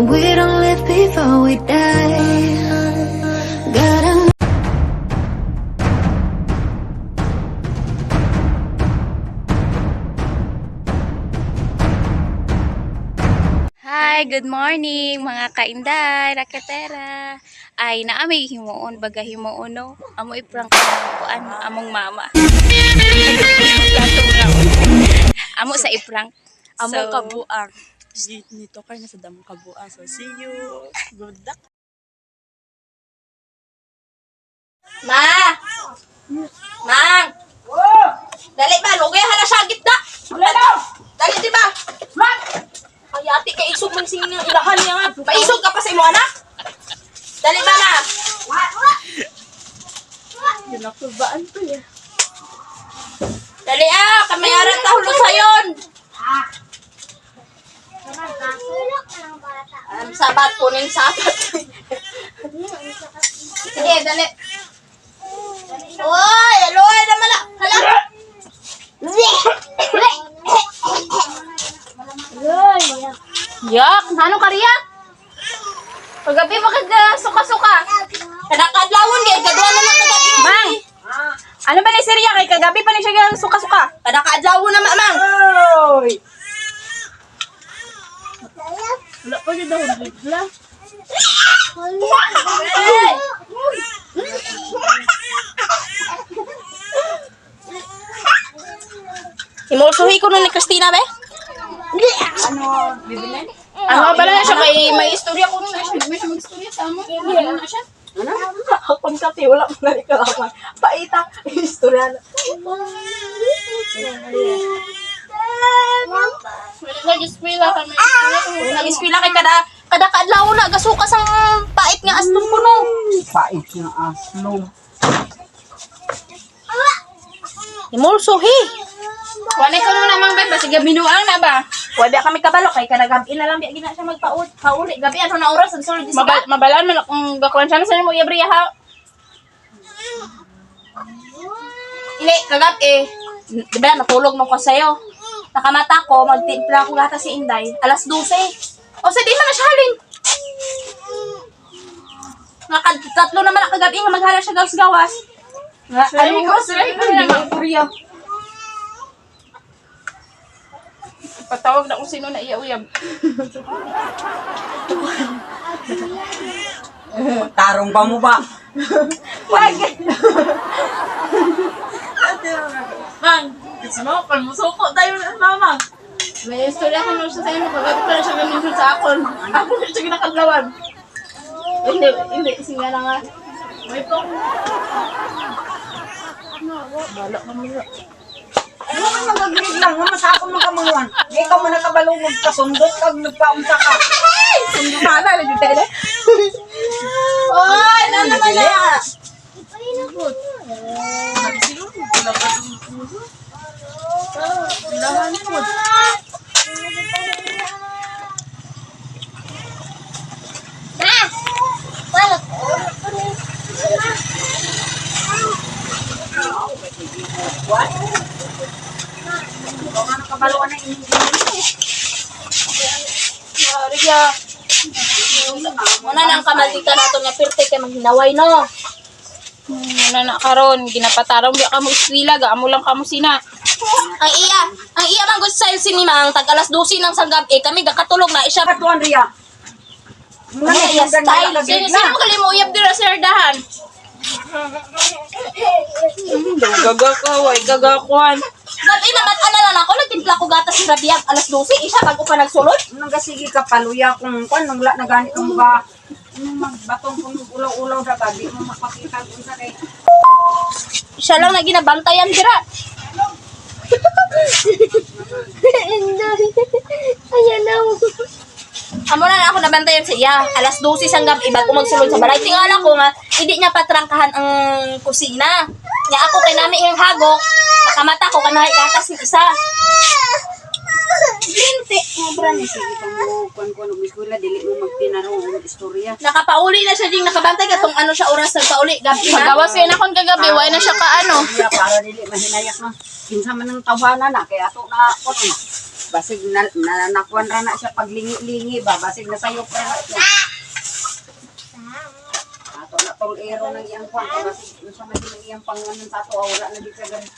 We don't live before we die. Gotta Hi, good morning mga kainday, raketera. Ay, naamay himuon, baga himuon no. Amo i-prank ko kuan among mama. Amo sa i-prank. Among So, kabuang. Nito kay nasa damong kabuang. So, see you. Good luck. Ma! Mang! Dali ba? Lugay hala siya gitna! Dali di ba? Ay, ate, kay isog man sing ilahan niya nga. Maisog ka pa sa imo anak? Dali ba, ma? Ginakubaan ko ya. Dali ah, kami aran ta hulog sayon. Sabat kunin sabat. Sige, dali. Oy, aloy naman na. Hala. Yak, ano kariya? Paggabi pa kag suka-suka. Kada kadlawon kay kadua na lang kagabi. Mang. Ano ba ni Sirya kay kagabi pa ni siya suka-suka? Kada kaadlawon na mang. Wala pa gyud ako bigla. Imulsuhi ko nun ni Christina be. Ano ba na siya kay may istorya ko na siya, may siya mag-istorya sa amo. Ano na siya? Akong kape, wala mo na ikalaman. Paita, istorya na. Nag-eskwela kami. Istorya ko. Nag-eskwela kay kada kada kaadlawon na gasukas ang pait nga aslong kuno. Pait nga aslong. Imulsuhi. Wala ko nung namang bay, basig binuang na ba? Wala kami kabalo kay kada gabi na lang biya gina siya magpaut. Pauli gabi ano na oras ang sulod di Mabal mabalaan man akong gakuan siya sa mo iabriya ha. Ili kagabi eh. Di ba natulog mo ko sa'yo. Nakamata ko, magtimpla ko gata si Inday. Alas 12. O sa di man na siya halin. Nakatatlo naman ang kagabi nga maghala siya gawas-gawas. Nga, Ano ko sila Korea. Patawag na kung sino na iya uyab. Tarong pa mo ba? Mang, gusto mo, palmusuko tayo na mama. May istorya ko nung siya sa inyo kagabi pa na siya ganun sa akon. Ako na siya ginakadlawan. Hindi, hindi singa na nga. May pa Ano ka magagilig lang? Nga masakon mo kamanguan. Di ka mo nakabalong magkasundot kag nagpaunsa ka. Sundumana na jud tayo. Oy, ano naman na? Ikaw nga nakabaluan na inyong Sorry, Muna na ang kamaldita nato nga pirte kay maghinaway no. Muna na karon ginapatarong biya kamo eskwela ga amo lang kamo sina. Ang iya man gusto sa ni Mang tag alas 12 ng sanggab eh kami gakatulog na isya. Katuan Ria. Muna Ano, iya, style. Sino sino mo kalimo uyab dira sir dahan? Gaga ka, way gaga kuan. Gabi na mat ana lang ako nagtimpla ko gatas si Rabiag alas 12 isya bago pa nagsulod. Nang gasigi ka paluya kung kwan nang wala na gani kang ba magbatong kung ulaw-ulaw ra ba di mo makakita kung sa kay Siya lang na ginabantayan dira. Ayan na. Amo na na ako nabantayan sa iya. Alas 12 sang gabi bago magsulod sa balay. Tingala ko nga hindi niya patrangkahan ang kusina. Nya ako kay nami iyang hagok. Makamata ko kanay gatas ni isa. Linti. Sobra ni sige ka mo kwan kwan og eskwela dili mo magtinarong og istorya. Nakapauli na siya ding nakabantay katong ano siya oras nagpauli gabi na. Magawas kay na kon kagabi, way na siya ka ano. Iya para dili mahinayak na. Kinsa man ang tawhana na kay ato na kon. Basig na nananakuan ra na siya paglingi-lingi ba, basig na sayop ra na siya. Ato na tong ero ng iyang kwan, kay basig unsa man din ang iyang panganon sa ato, ah, wala na gid siya ganit.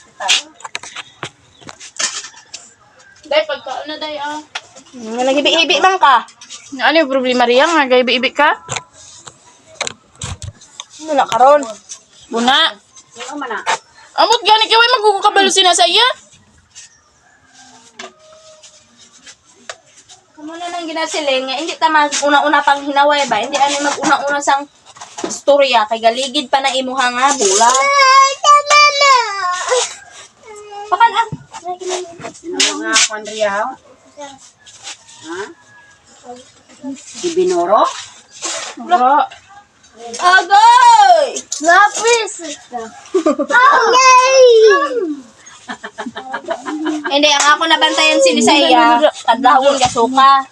Day, pagkaon na day ah. Nga naghibi-hibi man ka. Ano yung problema riya nga gaibi-ibi ka? Ano na karon? Buna. Sino man na? Amot gani kay way magkukabalo sina sa iya. Kamo na nang ginasiling nga hindi ta mag una-una pang hinaway ba? Hindi ani mag una-una sang istorya kay galigid pa na imuha nga bula. Pakan ah. Sino mga kwan riya? Ha? Si Binoro? Wala. Agay! Lapis. Hindi, ang ako nabantayan sini sa iya, kadlawon nga suka.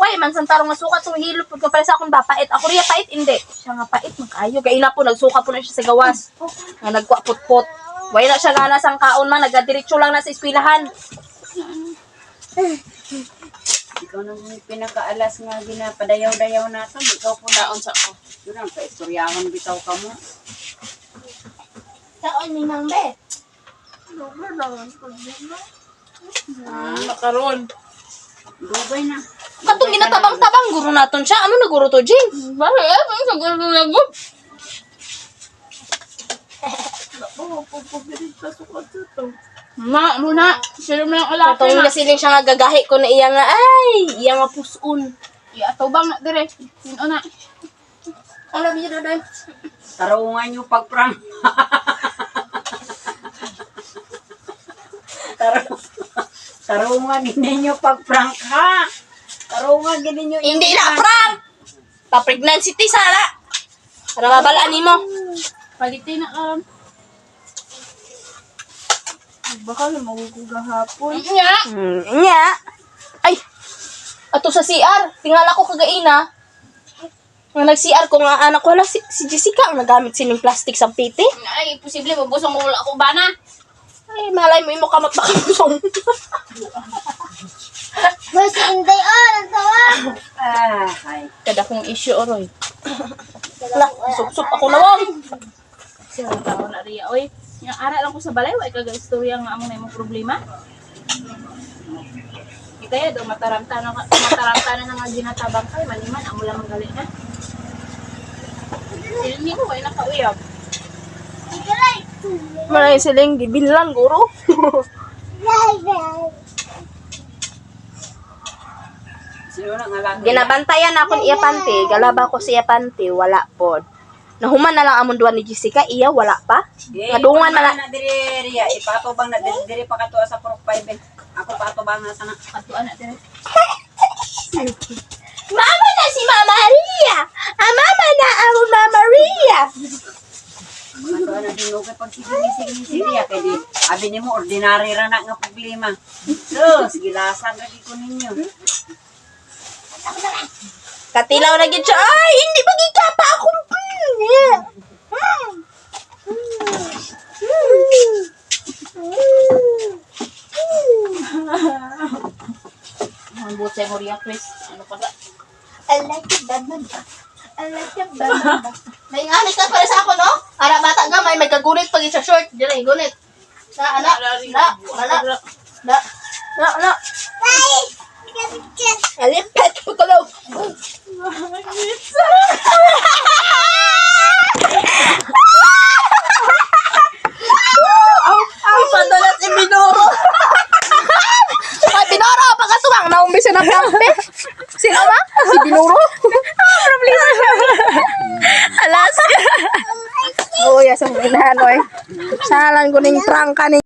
Way, man santarong nga suka, tumihilot po ka pala sa akong bapait. Ako riya pait, hindi. Siya nga pait, magkaayo. Kaila po, nagsuka po na siya sa gawas. Nga nagwa putput. Way na siya gana sang kaon man, nagadiretso lang na sa eskwelahan. Ikaw nang pinakaalas nga ginapadayaw-dayaw nato. Ikaw po na. Taon sa ko. Yun ang paistoryahon bitaw ka mo. Kaon ni Mang Be. Makaron. Dugay na. Katong ginatabang-tabang guro naton siya. Ano na guro to, Jing? Bakit eh? Ang sagot ko lagot. Ma, muna. Sino mo lang alaki Katong na. nasiling siya nga gagahi ko na iya nga, ay, iya nga puson. Iatubang na dire. Sino na? Alam niyo na Tarungan niyo pagprang. Tarungan ninyo pagprank ha. Tarungan ninyo. Hindi na, prank! Pa-pregnancy ti sana. Para mabalaan nimo. Palitin na karon. Baka lumagugo hapon. Nga. Nya. Ay, ato sa CR. Tingala ko kagaina. Nga nag-CR ko nga anak ko, hala, si Jessica ang nagamit sining plastic sa piti. Ay, posible mabusong ko wala ko bana. Ay, malay mo imo kamot baka busong. Mas inday oh, nagtawa. Ah, ay. Kada kong issue oroy. Hala, sup-sup ako nawang. Sino tao na riya oy. Nga ara lang ko sa balay wa kag istorya nga among imong problema. Kita ya do mataramta na nga ginatabang kay maniman amo lang gali na. Silmi ko ay nakauyab. Malay siling gibilan guro. Sino na nga laki? Ginabantayan akon iya panty, galaba ko sa iya panty, wala pod. Nahuman na lang amon duwa ni Jessica, iya wala pa. Eh, Ngadungan man na. na diri riya ipatubang na diri diri pa kato sa Purok 5 eh. Ako patubang na sana. Atuan na dire. Mama na si Mama Maria. Ah, mama na ang Mama Maria. Ato na dinugay pag sige sige riya kay di abi nimo ordinary ra na nga problema. Sus, gilasan ra gid ko ninyo. Katilaw na gid siya. Ay, hindi ba gikapa ako? Yeah. Ang buot sa riya Chris. Ano pa ba? I like it, baba. I like it, baba. May ngalit ka para sa ako, no? Ara bata gamay may kagunit pag isa short. Dire gunit. Na ana, na, wala. Na, na, na. Alipet pagkalaw. Ang padalas si Binoro. Ay, Binoro, pagkasuwang, naumbisa na kampe. Sino ba? Si Binoro. Problema. Alas. Oh, ya sa mga inahan, oy. Salang ko ning prangka ni